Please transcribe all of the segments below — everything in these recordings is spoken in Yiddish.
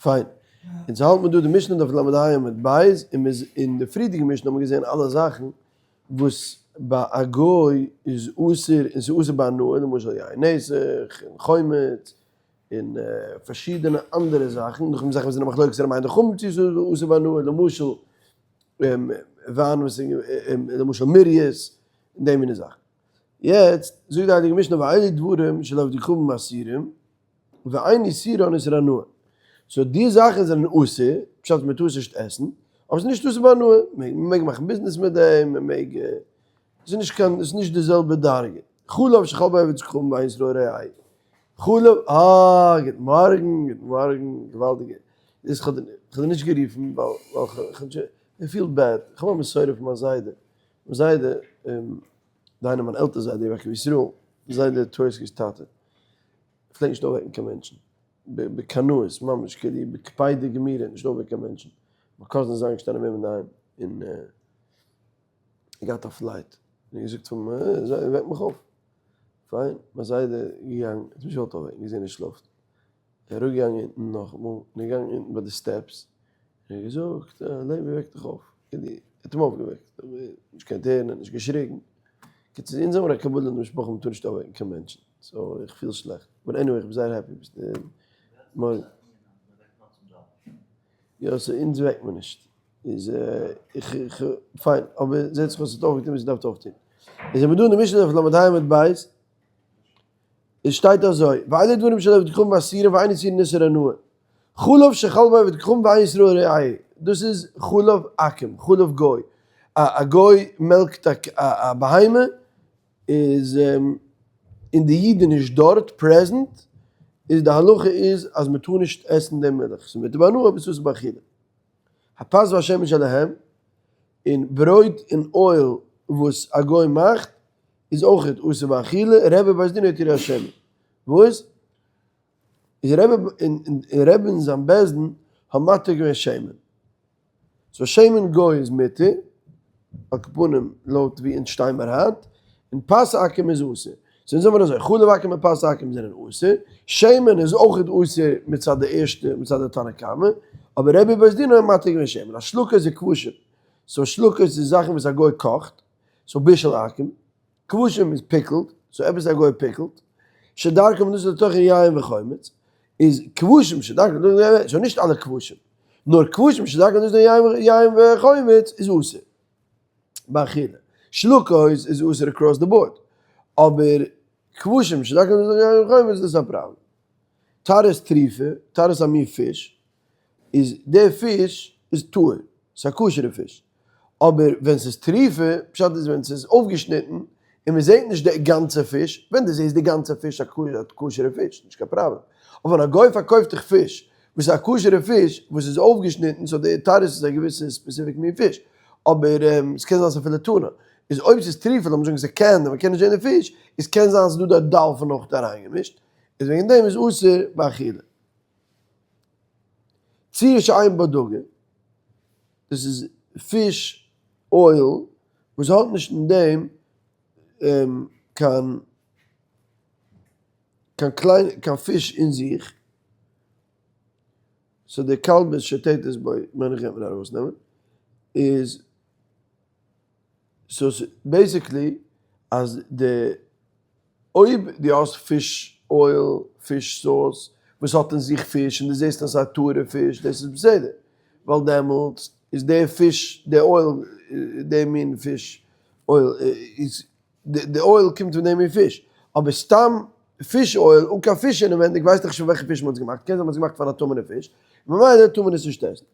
פיין. אונז האלט מיר דא די משנה דף ל"ה עמוד ב', און מ'איז אין די פריערדיגע משנה האבן מיר געזען אלע זאכן וואס ביי א גוי איז אסור און ס'איז אסור בהנאה, למשל יין נסך און חומץ און פארשידענע אנדערע זאכן, נאכדעם זאכן וואס זענען מחלוקת ר' מאיר און די חכמים צו ס'איז אסור בהנאה, למשל וויין וואס איז למשל מיריעס און די מיני זאכן. יעצט זאגט די הייליגע משנה ואלו דברים של עובדי כוכבים אסורים ואין איסורן איסור הנאה. so די זאכן זענען אסור, פשט מען טאר עס נישט עסן, אבער עס איז נישט אסור בהנאה, מען מעג מאכן ביזנעס מיט דעם, מען מעג, עס איז נישט קיין, עס איז נישט די זעלבע דרגה. חלב שחלבו עובד כוכבים ואין ישראל רואה. חלב, אה, גוט מארגן, גוט מארגן, געוואלדיגע, דאס כ'האב דיר נישט גערופן ווייל איך feel bad, איך האב א מסורה פון מיין זיידע, מיין זיידע, דהיינו מיין עלטער זיידע ר' יעקב ישראל, זיידע טווערסקי'ס טאטע, פלעגט נישט אויפוועקן קיין מענטשן, בקנאות, ממש כאילו בקפידה גמורה נישט אויפוועקן קיין מענטשן, מיין cousin איז איינגעשטאנען ביי אים אינדערהיים און ער געהאט א flight, און ער געזאגט פאר אים, זיידע וועק מיך אויף, פיין, מיין זיידע איז געגאנגען, האט אים נישט געוואלט אויפוועקן, געזען ער שלאפט, ער איז אראפגעגאנגען אונטן נאכאמאל, און ער איז געגאנגען אונטן ביי די steps, און ער האט געזאגט, לעבי וועק דיך אויף, כאילו ער האט אים אויפגעוועקט, אבער נישט קיין טרערן, ער האט נישט געשריגן, קיצור אונז האמיר א קבלה אין די משפחה מ'טאר נישט אויפוועקן קיין מענטשן, so איך פיל שלעכט, but anyway איך בין זייער happy ביסט מארגן. יא so אונז וועקט מען נישט, איז איך איך פיין, אבער זעט זיך אויס ס'האט אויפגעטון וואס ס'דארף אויפטון. איז זעמיר דא אין די משנה דף ל"ה עמוד ב', עס שטייט אזוי, ואלה דברים של עובד כוכבים אסורים ואין איסורן איסור הנאה. חלב שחלבו עובד כוכבים ואין ישראל רואה, דאס איז חלב עכו"ם, חלב גוי. א גוי מעלקט א בהמה, איז און די איד איז נישט דארט present, איז די הלכה איז אז מען טאר נישט עסן די מילך, ס'איז מותר בהנאה אבער ס'איז אסור באכילה. הפת והשמן שלהם, און ברויט און אויל וואס א גוי מאכט, איז אויכעט אסור באכילה, רבי ובית דינו התירו השמן. וואס? איז רבי און רבי און זיין בית דין האבן מתיר געווען שמן. so שמן גוי איז מותר, על כל פנים לויט ווי אונז שטיי מיר היינט, און פת עכו"ם איז אסור. so אונז זאגן מיר אזוי, חלב עכו"ם און פת עכו"ם זענען אסור, שמן איז אויכעט אסור מצד די ערשטע, מצד די תנא קמא, אבער רבי ובית דינו האבן מתיר געווען שמן. השלקות וכבשים, so השלקות איז זאכן וואס א גוי קאכט, so בישול עכו"ם, כבשים איז pickled, so עפעס א גוי פיקלט, שדרכם ליתן לתוכן יין וחומץ, איז כבשים שדרכם ליתן יין וחומץ, so נישט אלע כבשים, נאר כבשים שדרכם ליתן יין וחומץ איז אסור באכילה, שלקות איז אסור across the board, אבער כבשים שדרכם ליתן יין וחומץ דאס איז א פראבלעם. טרית טריפה, טרית איז א מין פיש, איז די פיש איז טהור, ס'איז א כשר'ע פיש, אבער ווען ס'איז טריפה, פשט איז ווען ס'איז אויפגעשניטן און מ'זעט נישט די גאנצע פיש, ווען דו זעסט די גאנצע פיש א כשר'ע פיש, נישט קיין פראבלעם, אבער ווען א גוי פארקויפט דיך פיש וואס איז א כשר'ע פיש וואס איז אויפגעשניטן, so די טרית איז א געוויסע specific מין פיש, אבער ס'קען זיין ס'איז אפילו טונא, איז אויב ס'איז טריפה, לאמיר זאגן ס'איז canned און מ'קען נישט זען די פיש, איז קען זיין ס'איז דא דארט dolphin אויך אריינגעמישט, איז וועגן דעם איז אסור באכילה. ציר שאין בו דגה, דאס איז fish oil וואס האט נישט אין דעם קיין קיין קליינע קיין פיש אין זיך, so די כלבית שוטטת בו מיין איך גייט מען ארויסנעמען, איז so basically אז די אויב דו האסט fish oil, fish sauce, וואס האט אין זיך פיש און דו זעסט אז ס'איז א טהור'ע פיש, דאס איז בסדר, ווייל דעמאלטס איז די פיש, די oil, די מין fish oil, איז, די oil קומט פון די מין פיש, אבער סתם fish oil אן קיין פיש אינעווענדיג ווייסט איך נישט פון וועלכע פיש מ'האט עס געמאכט, קען זיין מ'האט עס געמאכט פון א טמא'נע פיש, ממילא טאר מען עס נישט עסן.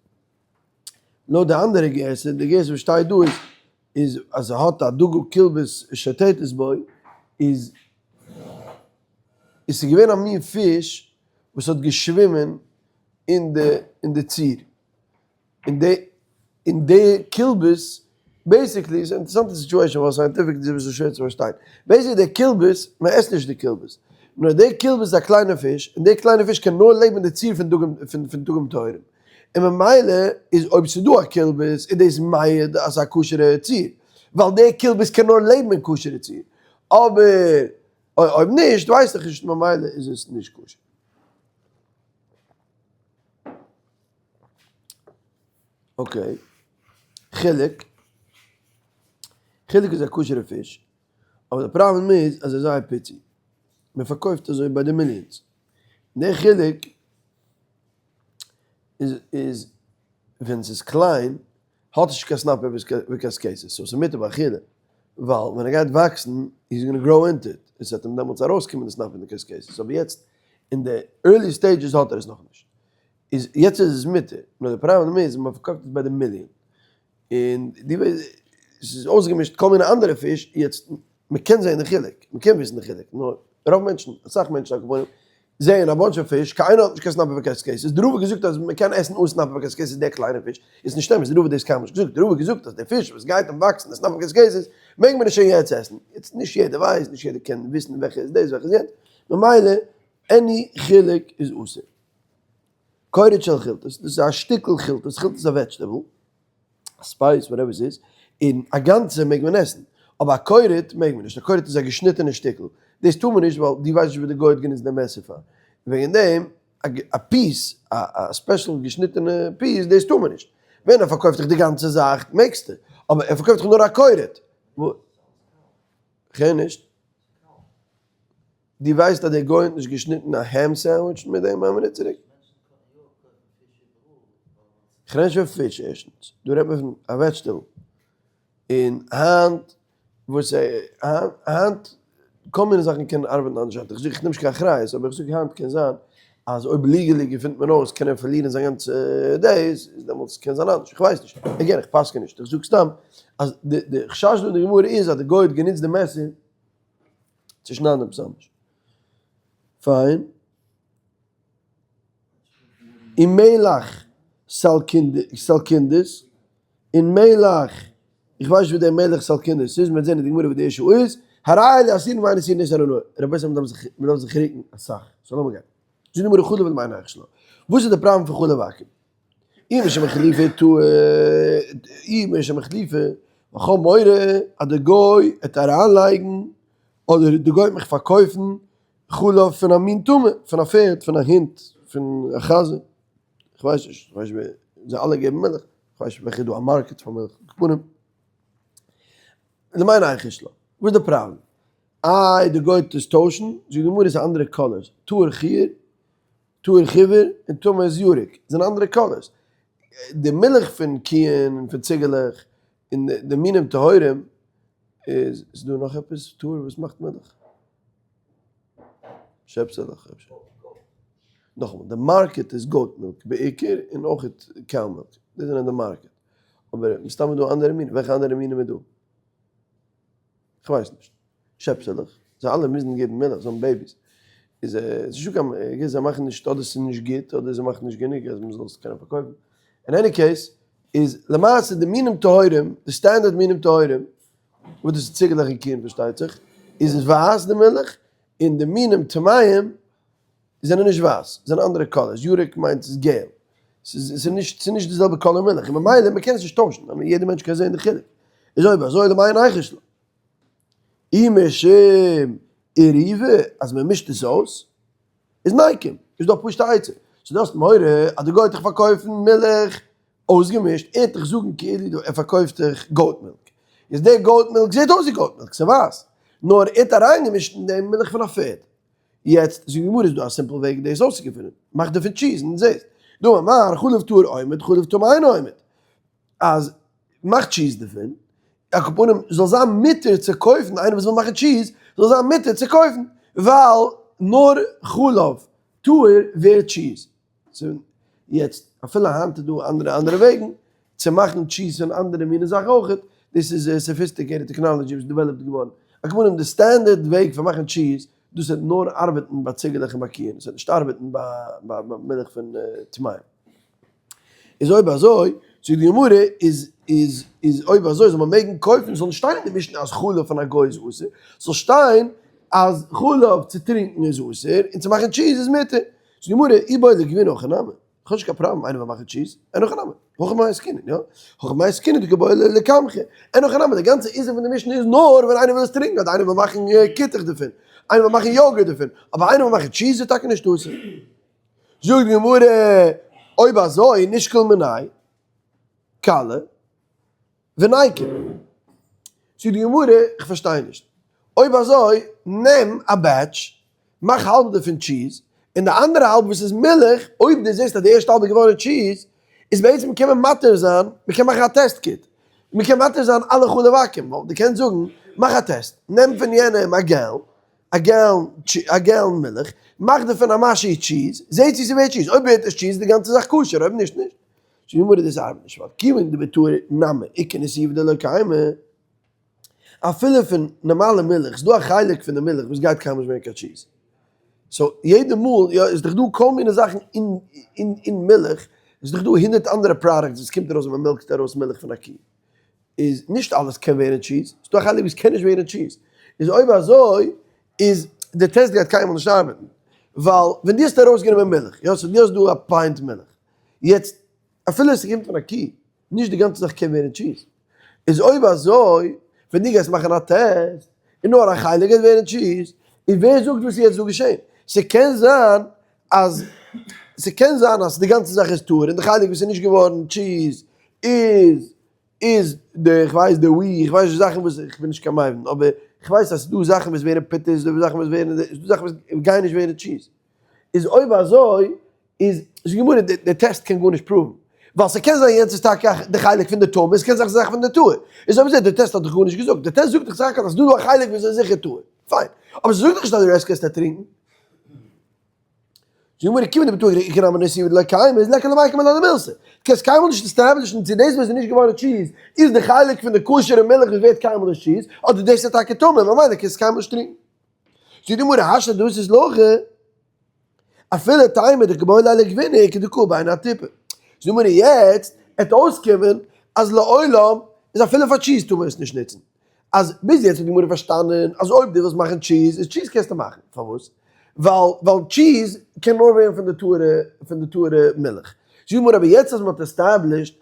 לויט די אנדערע גירסא, די גירסא וואס שטייט דא איז איז אז ער האט א דגה כלבית שוטטת בו, איז איז ס'געווען א מין פיש וואס האט געשווימען אין די אין די ציר, און די און די כלבית, basically איז אינטערעסאנטע situation ווייל scientifically איז אביסל שווער צו פארשטיין, basically די כלבית, מען עסט נישט די כלבית, נאר די כלבית איז א קליינע פיש, און די קליינע פיש קען נאר לעבן אין די ציר פון דגים פון דגים טהורים. און ממילא איז אויב ס'איז דא א כלבית איז דאס מעיד אז ס'איז א כשר'ע ציר, ווייל די כלבית קען נאר לעבן אין כשר'ע ציר, אבער אויב נישט ווייס איך נישט ממילא איז עס נישט כשר. Okay, חילק, חילק איז א כשר'ע פיש, אבער די פראבלעם איז אז עס איז זייער פיצי, מען פארקויפט אזוי ביי די millions, די חילוק איז איז ווען ס'איז קליין האט עס נישט קיין סנפיר וקשקשת, so ס'איז מותר באכילה, ווייל ווען ער גייט וואקסן he's gonna grow into it, און ס'וועט אים דעמאלטס ארויסקומען די סנפיר און קשקשת, אבער יעצט אין די early stages האט ער עס נאכנישט, איז יעצט איז עס מותר, נאר די פראבלעם איז מען פארקויפט עס ביי די מיליאן, און די ס'איז אויסגעמישט כל מיני אנדערע פיש, יעצט מ'קען זעהן די חילוק, מ'קען וויסן די חילוק, נאר רוב מענטשן, אסאך מענטשן על כל פנים, זעהן א bunch אוו פיש, קיינער האט נישט קיין סנפיר וקשקשת, די רב האט געזאגט אז מ'קען עסן אן סנפיר וקשקשת די קליינע פיש, איז נישט אמת, די רב האט דאס קיינמאל נישט געזאגט, די רב האט געזאגט אז די פיש וואס גייט אים וואקסן די סנפיר וקשקשת מעג מען עס שוין יעצט עסן, יעצט נישט יעדער ווייסט, נישט יעדער קען וויסן וועלכע איז דאס וועלכע איז יענץ, ממילא any חילוק איז אסור. קורט של חילתות, דאס איז א שטיקל חילתות, חילתות איז א vegetable, א spice whatever ס'איז, און א גאנצע מעג מען עסן, אבער א קורט מעג מען נישט, א קורט איז א געשניטענע שטיקל, דאס טאר מען נישט ווייל דו ווייסט נישט וואס די גוי האט גענוצט די מעסער פאר, וועגן דעם א piece, א special געשניטענע piece, דאס טאר מען נישט, ווען ער פארקויפט דיך די גאנצע זאך מעגסטו, אבער ער פארקויפט דיך נאר א קורט, כ'הער נישט. דו ווייסט אז דער גוי האט נישט געשניטן א ham sandwich מיט דעם א מינוט צוריק? כ'רעד נישט פון פיש ערשטנס, דא רעדט מען פון א vegetable, און היינט וואס היינט כל מיני זאכן קענען ארבעטן אנדערש, איך זאג איך נעם נישט קיין אחריות אבער איך זאג היינט קען זיין אז אויב legally געפינט מען אויס קען ער פארלירן זיין גאנצע דעיס, איז דעמאלטס קען זיין אנדערש, איך ווייס נישט, again איך פסק'ע נישט, איך זאג סתם אז די חשש דא אין די גמרא איז אז די גוי האט גענוצט די מעסער צו שניידן עפעס אנדערש. פיין. און מלח סלקינדוס, און מלח, איך ווייס נישט וואס דער מלח סלקינדוס איז, מ'וועט זען אין די גמרא וואס די issue איז, הרי אלו אסורין ואין איסורן איסור הנאה, רבותי מ'דארף זיך, מ'דארף זיך רוקן אסאך, so לאמיר גיין. זאגט די גמרא חלב למאי ניחוש לה. וואס איז די פראבלעם פון חלב עכו"ם? אי משום חליפי טעה, אי משום חליפי, איך האב מורא אז די גוי וועט אריינלייגן, אדער די גוי וועט מיך פארקויפן חלב פון א מין טמא, פון א פערד, פון א הונט, פון א חזיר, איך ווייס נישט, איך ווייס נישט ווער, זיי אלע געבן מילך, איך ווייס נישט וועלכע איז דא א market פאר מילך, על כל פנים, למאי ניחוש לה, וואס איז די פראבלעם? איי די גוי וועט עס טוישן, זאגט די גמרא עס איז אנדערע colors, טהור חיור, טהור חיוור און טמא איז ירוק, זענען אנדערע colors. די מילך פון קיען און פון ציגעלעך און די מינים טהורים איז, איז דא נאך עפעס טהור וואס מאכט מילך? שעפסעלעך אפשר. נאכאמאל, די market איז goat milk בעיקר און אויך cow milk, דאס זענען די market. אבער מסתם איז דא אנדערע מינים, וועלכע אנדערע מינים איז דא? כ'ווייס נישט. שעפסעלעך, זיי אלע מוזן געבן מילך, זיי האבן babies. איז עס נישטא קיין, זיי מאכן נישט, אדער ס'איז נישט גוט, אדער זיי מאכן נישט גענוג אז מ'זאל עס קענען פארקויפן. אין any case, איז למעשה די מינים טהורים, די standard מינים טהורים, וואס דאס איז ציגעלעך און קיען פארשטייט זיך, איז עס ווייס די מילך, און די מינים טמאים זענען נישט ווייס, זענען אנדערע colors, ירוק מיינט ס'איז געל, ס'איז נישט, ס'איז נישט די זעלבע color מילך, און ממילא מ'קען עס נישט טוישן, יעדער מענטש קען זען די חילוק. איז אויב אזוי למאי ניחוש לה. אי משום עירובי אז מען מישט עס אויס איז ניקום, איז דא א פשוטע עצה, so דו האסט מורא אז די גוי וועט דיך פארקויפן מילך אויסגעמישט, ער וועט דיך זאגן כאילו ער פארקויפט דיך goat milk, איז די goat milk זעט אויס ווי goat milk, ס'איז ווייס, נאר ער האט אריינגעמישט אין דעם מילך פון א פערד. יעצט זאגט די גמרא איז דא א simple וועג דאס אויסצוגעפינען, מאך דערפון טשיז און זעסט, דאמר מר חלב טהור עומד חלב טמא אינו עומד, אז מאך טשיז דערפון, על כל פנים זאל זיין מותר צו קויפן, איינער וואס וויל מאכן טשיז זאל זיין מותר צו קויפן, ווייל נאר חלב טהור ווערט טשיז. יעצט אפילו היינט איז דא אנדערע אנדערע וועגן צו מאכן טשיז פון אנדערע מיני זאכן אויכעט, דאס איז sophisticated technology וואס איז developed געווארן, על כל פנים די standard וועג פון מאכן טשיז, דאס וועט נאר ארבעטן ביי ציגעלעך און ביי קיען, עס וועט נישט ארבעטן ביי מילך פון טמאים. איז אויב אזוי, זאגט די גמרא, איז איז איז אויב אזוי זאל מען מעגן קויפן, זאל נישט שטיין אין די משנה אז חלב פון א גוי איז אסור, זאל שטיין אז חלב צו טרינקן איז אסור און צו מאכן טשיז איז מותר. זאגט די גמרא, איבעיא לגבינה הכי נמי, איך האב נישט קיין פראבלעם איינער וויל מאכן טשיז, אין הכי נמי, הכא במאי עסקינן, יא, הכא במאי עסקינן דקא בעי לקמחא, אין הכי נמי, די גאנצע איסור פון די משנה איז נאר ווען איינער וויל עס טרינקן אדער איינער וויל מאכן כותח דערפון, איינער וויל מאכן יאגורט דערפון, אבער איינער וויל מאכן טשיז איז טאקע נישט אסור. זאגט די גמרא, אויב אזוי נשקול מיניה. קלה וניקה. זאגט די גמרא, איך פארשטיי נישט. אויב אזוי, נעם א batch, מאך האלב דערפון טשיז, און די אנדערע האלב וואס איז מילך, אויב דו זעסט אז די ערשטע האלב איז געווארן טשיז, איז בעצם קען מען מתיר זיין, מען קען מאכן א test kit, מען קען מתיר זיין אלע חלב עכו"ם, ווייל דו קענסט זאגן, מאך א טעסט, נעם פון יענעם א gallon, א gallon א gallon מילך, מאך דערפון א משהו טשיז, זע צו ס'ווערט טשיז, אויב ווערט עס טשיז איז די גאנצע זאך כשר, אויב נישט נישט. זאגט די גמרא דאס ארבעט נישט, ווייל כיוון דבטהור נמי איכא נסיבא דלא קיימא, אפילו פון נארמאלע מילך איז דא א חלק פון די מילך וואס גייט קיינמאל נישט ווערן קיין טשיז, so יעדע מאל יא איז דאך דא כל מיני זאכן אין אין אין מילך, איז דאך דא הונדערט אנדערע products וואס קומט ארויס ווען מ'מעלקט ארויס מילך פון א קי, איז נישט אלעס קען ווערן טשיז, ס'דא א חלק וואס קען נישט ווערן טשיז, איז אויב אזוי איז די טעסט גייט קיינמאל נישט ארבעטן, ווייל ווען דו האסט ארויסגענומען מילך, יא so דו האסט דא א pint מילך, יעצט אפילו עס קומט פון א קי, נישט די גאנצע זאך קען ווערן טשיז, איז אויב אזוי ווען דו גייסט מאכן א טעסט און נאר א חלק גייט ווערן טשיז, און ווער זאגט וואס איז יעצט דא געשען, ס'קען זיין אז ס'קען זיין אז די גאנצע זאך איז טהור און די חלק וואס איז נישט געווארן טשיז איז איז די איך ווייס די ווי איך ווייס נישט זאכן וואס איך בין נישט קיין מבין אבער איך ווייס אז ס'דא זאכן וואס ווערן פיטער ס'דא זאכן וואס ווערן ס'דא זאכן וואס גייען נישט ווערן טשיז איז אויב אזוי איז זאגט די גמרא די טעסט קען גארנישט prove ן ווייל ס'קען זיין יענץ איז טאקע די חלק פון די טומאה ס'קען זיין ס'איז זאך פון די טהור איז אויב אזוי די טעסט האט דאך גארנישט געזאגט די טעסט זאגט דאך סך הכל אז ס'דא דא א חלק וואס איז זיכער טהור פיין אבער ס'זאגט דאך נישט אז די רעסט קענסטו טרינקן. זאגט די גמרא כיון דבטהור איכא נמי נסיבא דלא קיימא איז ליכא למיקם מילה דמילתא. קענסט קיינמאל נישט establish ן צו דאס וואס איז נישט געווארן טשיז איז די חלק פון די כשר'ע מילך וואס ווערט קיינמאל נישט טשיז, אדער דאס איז טאקע טמא ממילא קענסט עס קיינמאל נישט טרינקן. זאגט די גמרא השתא דאתית להכי אפילו תימא דקא בעי ליה לגבינה כדקאי בין הטיפה. זאגט די גמרא יעצט עט אויסקומען אז לעולם איז אפילו פאר טשיז טאר מען עס נישט נוצן. אז ביז יעצט האט די גמרא פארשטאנען אז אויב דו ווילסט מאכן טשיז איז טשיז קענסטו מאכן, פארוואס? ווייל ווייל טשיז קען נאר ווערן פון די טהור'ע פון די טהור'ע מילך. זאגט די גמרא אבער יעצט אז מ'האט established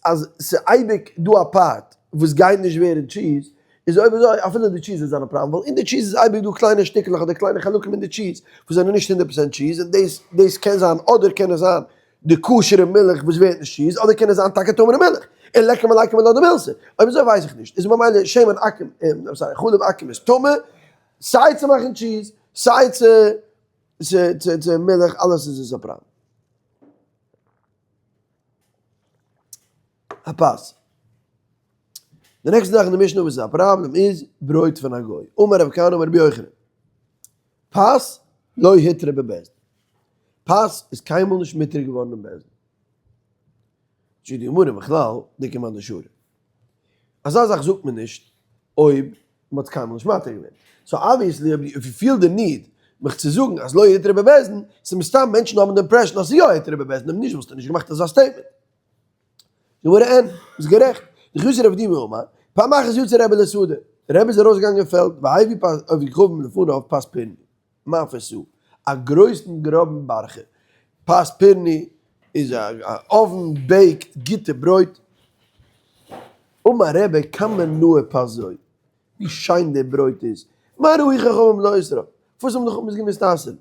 אז ס'אייביג דא א part וואס גייט נישט ווערן טשיז, איז אויב אזוי אפילו די טשיז וועט זיין א פראבלעם ווייל אין די טשיז איז אייביג דא קליינע שטיקלעך אדער קליינע חלקים אין די טשיז וואס זענען נישט 100% טשיז און דאס דאס קען זיין אדער קען עס זיין די כשר'ע מילך וואס ווערט נישט טשיז, אדער קען עס זיין טאקע טמא'נע מילך, און ליכא מליקמא מילה דמילתא. אויב אזוי ווייס איך נישט. איז ממילא שמן עכו"ם, sorry, חלב עכו"ם איז טמא, סיי צו מאכן טשיז, סיי צו צו צו מילך, אלעס איז עס א פראבלעם. א פאס. די נעקסטע זאך אין די משנה וואס איז א פראבלעם איז ברויט פון א גוי. אמר רב כהנא אמר רבי יוחנן. פת לא הותרה בבית דין. פת איז קיינמאל נישט מותר געווארן אין בית דין. זאגט די גמרא בכלל דאיכא מאן דשרי. אזא זאך זאגט מען נישט אויב מען האט עס קיינמאל נישט מתיר געווען. so obviously אויב you feel די need מיך צו זאגן אז לא הותרה בבית דין, ס'איז מסתם מענטשן האבן די impression אז ס'איז יא הותרה בבית דין, אויב נישט וואלסטו נישט געמאכט אזא statement. די גמרא אין, ביסט גערעכט. דכי רב דימי אמר, פעם אחת יצא רבי לשדה, דער רבי איז ארויסגעגאנגען אין פעלד, והביא עובד כוכבים לפניו פת פורני, מאפה סאה, א גרויסן גראבן בארכע, פת פורני איז א oven baked גוטע ברויט, אמר רבי כמה נאה פת זו, ווי שיין די ברויט איז, מה ראו חכמים לאוסרה, פארוואס האבן די חכמים עס געמוזט אסר'ן?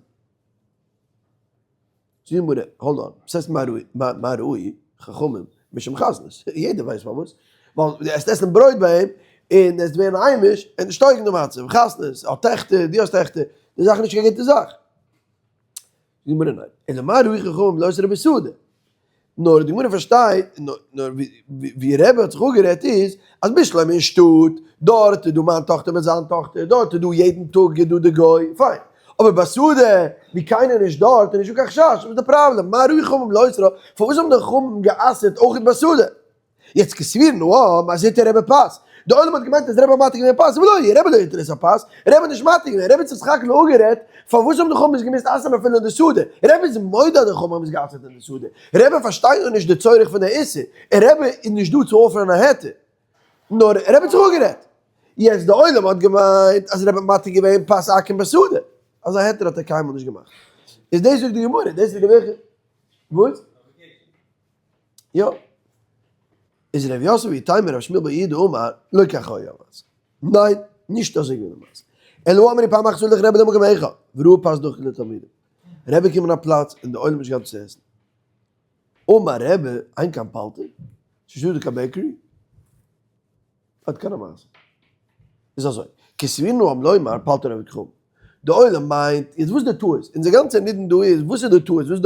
זאגט די גמרא, hold on, וואס הייסט מה ראו חכמים משום חזנות, יעדער ווייסט פארוואס, ווייל דו עסט עסן ברויט ביי אים, און עסט ווערן היימיש, און נישט טויגן די מצב, חתנות, האט טעכטער, דו האסט טעכטער, די זאך איז נישט קיין גוטע זאך. זאגט די גמרא ניין, אלא מה ראו חכמים לאוסרה בשדה, נאר די גמרא פארשטייט, נאר ווי רבי האט זיך אפגערעדט איז, אז בשלמא אין שטאט, דארט איז דא מיין טאכטער מיט זיין טאכטער, דארט איז דא יעדן טאג איז דא די גוי, פיין. אבער בשדה, ווי קיינער נישט דארט, איז נישטא קיין חשש, וואס איז די פראבלעם? מה ראו חכמים לאוסרה, פארוואס האבן די חכמים גע'אסר'ט אויכעט בשדה? יעצט כסבירן העם אז התיר רבי פת, די עולם האט געמיינט אז רבי האט מתיר געווען פת, ולא היא, רבי לא התיר את הפת, רבי האט נישט מתיר געווען, רבי האט זיך סך הכל אפגערעדט, פארוואס האבן די חכמים עס געמוזט אסר'ן אפילו אין די שדה, רבי איז מודה אז די חכמים האבן עס גע'אסר'ט אין די שדה, רבי פארשטייט נאר נישט די צורך פון די איסור, און רבי איז נישט דא צו offer ן א היתר, נאר רבי האט זיך אפגערעדט. יעצט די עולם האט געמיינט אז רבי האט מתיר געווען פת עכו"ם בשדה, אזא היתר האט ער קיינמאל נישט געמאכט. איז דאס זאגט די גמרא, דאס איז די וואס? יא. איז ר' יוסף ואיתימא ר' שמואל בר יהודה אמר, לא כך היה המעשה. ניין, נישט אזוי געווען די מעשה. אלא אמרי פעם אחת הלך רבי למקום אחד, וראה פת דחקה לתלמידים. רבי קומען א פלאץ און די עולם נישט געהאט וואס צו עסן. אמר רבי, אין כאן פלטר? ס'נישט דא דא קיין bakery? עד כאן המעשה. איז אזוי, כסבורין העם לומר פלטר עובד כוכבים. די עולם מיינט, יעצט וואס איז די טעות? אונזער גאנצע נידון דא איז, וואס איז די טעות? וואס איז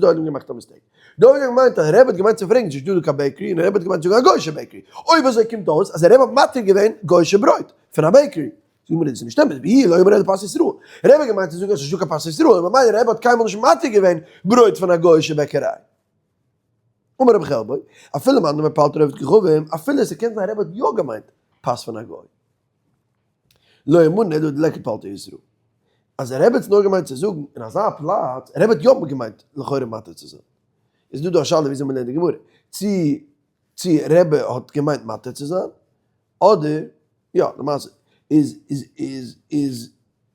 די עולם געמאכט א mistake? די עולם מיינט אז רבי האט געמיינט צו פרעגן ס'נישט דא דא קיין bakery, און רבי האט געמיינט צו זאגן א גוי'שע bakery. אויב אזוי קומט אויס אז רבי האט מתיר געווען גוי'שע ברויט פון א bakery. זאגט מיר דאס איז נישט אמת, והיא לא אמר אלא פת ישראל. רבי האט געמיינט צו זאגן אז ס'נישט דא קיין פת ישראל, און ממילא רבי האט קיינמאל נישט מתיר געווען ברויט פון א גוי'שע בעקעריי. אמר רבי חלבו, אפילו מאן דאמר פלטר עובד כוכבים, אפילו ס'קען זיין רבי האט יא געמיינט פת פון א גוי. לא אמרן אלא דליכא פלטר ישראל. אז רבי האט עס נאר געמיינט צו זאגן אין אזא פלאץ, רבי האט יא געמיינט לכאורה מתיר צו זיין. איז דא דא א שאלה וויאזוי מ'לערנט די גמרא, צו צו רבי האט געמיינט מתיר צו זיין, אדער יא למעשה איז איז איז איז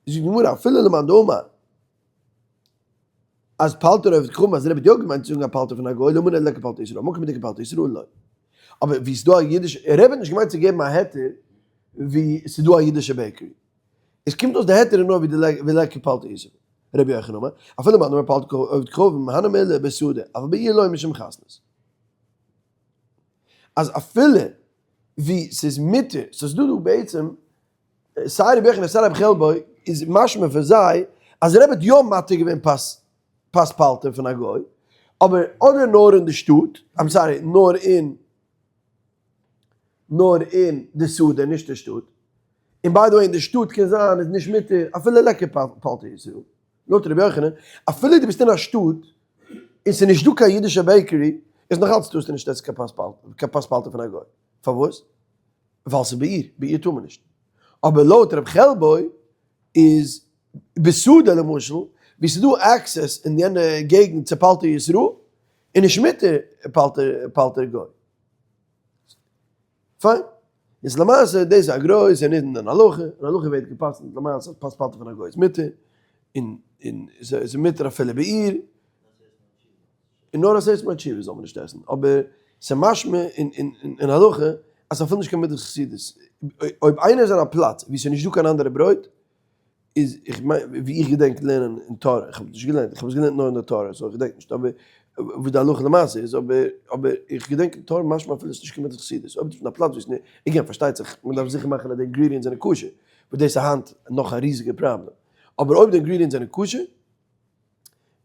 זאגט די גמרא אפילו למאן דאמר אז פלטר עובד כוכבים אז רבי האט יא געמיינט צו זאגן א פלטר פון א גוי לא אמרן אלא דליכא פלטר ישראל מקום דאיכא פלטר ישראל לא. אבער ווי ס'דא א אידיש רבי האט נישט געמיינט צו געבן א היתר ווי ס'דא א אידישע bakery. עס קומט אויס די היתר איז נאר ווי די ליכא פלטר ישראל. רבי יוחנן אמר, אפילו מאן דאמר פלטר עובד כוכבים הני מילי בשדה אבל בעיר לא משום חתנות. אז אפילו ווי ס'איז מותר, ס'איז דא דא בעצם סיי רבי יוחנן סיי רבי חלבו איז משמע פון זיי אז רבי האט יא מתיר געווען פת פת פלטר פון א גוי, אבער אדער נאר אין די שטאט, I'm sorry, נאר אין נאר אין די שדה נישט אין שטאט, און by the way אין די שטאט קען זיין איז נישט מותר אפילו ליכא פלטר ישראל, לויט רבי יוחנן אפילו דו ביסט אין א שטאט און ס'איז נישט דא קיין אידישע bakery איז נאכאלץ טארסטו נישט עסן קיין פת פלטר פון א גוי, פארוואס? ווייל ס'איז בעיר, בעיר טאר מען נישט. אבער לויט רב חלבו איז בשדה למשל, ווי ס'איז דא access אין יענע געגנט צו פלטר ישראל, איז נישט מותר פלטר פלטר גוי. פיין. איז למעשה דאס איז א גרויסע נידון אין הלכה, אין הלכה ווערט גע'פסק'נט למעשה אז פת פלטר פון א גוי איז מותר, און און ס'איז מותר אפילו בעיר. און נאר עשרת ימי תשובה זאל מען נישט עסן, אבער ס'משמע אין הלכה אז ס'אפילו נישט קיין מידת חסידות, אויב איינער איז אין א פלאץ ווי ס'נישט דא קיין אנדערע ברויט, איז איך מיין ווי איך געדענק לערנען אין תורה, איך האב נישט געלערנט, איך האב עס געלערנט נאר אין די תורה so איך געדענק נישט, אבער וואס די הלכה למעשה איז, אבער אבער איך געדענק אין תורה משמע אפילו ס'נישט קיין מידת חסידות, אויב ביסט אין א פלאץ ווי ס'נישט, again פארשטייט זיך מ'דארף זיכער מאכן אז די ingredients זענען כשר, וואס דאס איז היינט נאך א ריזיגע פראבלעם, אבער אויב די ingredients זענען כשר,